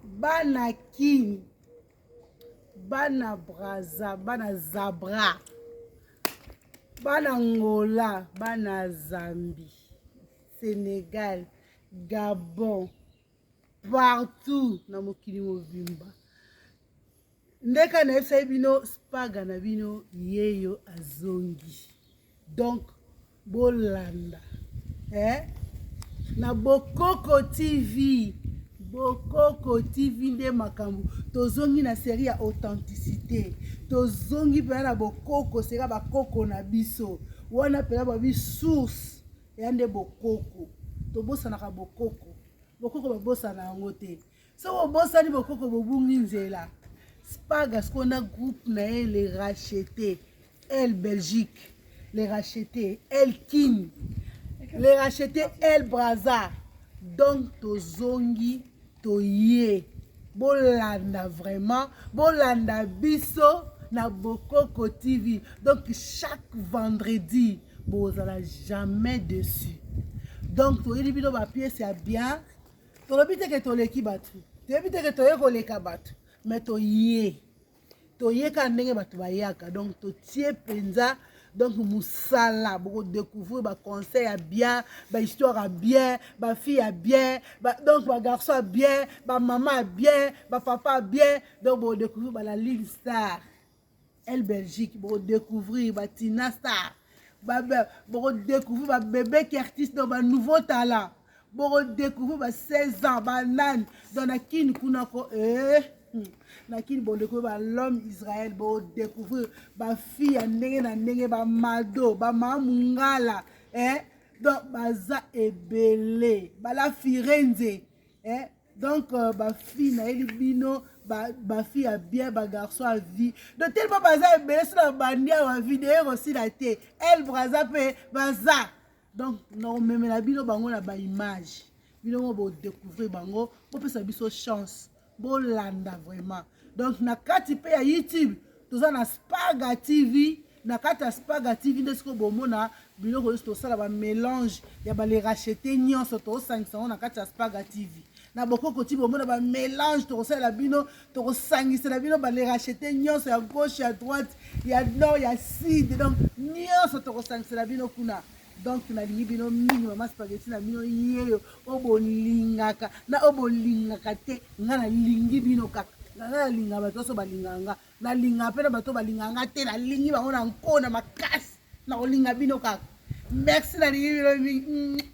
Bana Kin, bana Brazza, bana Zabra, bana Angola, bana Zambie, Sénégal, Gabon, partout na mokili mobimba. Ndeka nayebisaki bino spaga na bino yeyo azongi. Donc bolanda eh? Na Bokoko TV, Bokoko TV nde makambo. Tozongi na serie ya authenticité, tozongi mpena na bokoko, serie ya bakoko na biso wana mpena babi source ya nde bokoko. Tobosanaka bokoko, bokoko babosana yango te. Soki obosani bokoko, bobungi nzela. Spaga sikoyo na groupe na ye, le racheté el Belgique, le racheté el Kin, le racheté el Braza. Donc tozongi, toye, bolanda vraiment, bolanda biso na Bokoko TV. Donc chaque vendredi bozala jamais dessus. Donc toyeli bino bapièce ya bien. Tolobi te ke toleki bato, toyebi te ke toye koleka bato, mais toye, toyeka ndenge bato bayaka. Donc totie mpenza, donc mosala, bokodécouvrir baconseil ya bien, bahistoire ya bien, bafille ya bien, donc bagarçon ya bien, bamama ya bien, bapapa ya bien. Donc bokodécouvrir bala Line Star El Belgique, bokodécouvrir batina Star, bokodécouvrir babébé artiste, donc banouveau talent, bokodécouvrir ba 16 ans, banani. Donc na Kini kuna ko na Kini bodécouvrir balhomme Israël, bodécouvrir bafille ya ndenge na ndenge, bamado, bamama mungala, eh? Donc baza ebele, bala Firenze, eh? Donc bafille nayeli bino, bafille ya bien, bagarçon ya vie. Donc tellement baza ebele, so na bandi awa video ekosila te. El Braza mpe baza. Donc nakomemela bino bango na baimage, bino mo bodécouvrir bango, bopesa biso chance, bolanda vraiment. Donc na kati mpe ya YouTube toza na Spaga TV. Na kati ya Spaga TV nde sikoyo bomona biloko nyonso tosala, bamélange ya bale racheté nyonso, tosangisa yango na kati ya Spaga TV. Na Bokoko ti bomona bamélange tokosalela bino, tokosangisela bino bale racheté nyonso ya gauche, ya droite, ya nord, ya sud. Donc nyonso tokosangisela bino kuna. Donc nalingi bino mingi. Mama Spaghetti na bino yeyo, oyo bolingaka na oyo bolingaka te, nga nalingi bino kaka. Nga nalingaka bato nyonso balingaka nga, nalingaka mpe na bato balingaka nga te, nalingi bango na nkona makasi. Nakolinga bino kaka. Merci, nalingi bino mingi.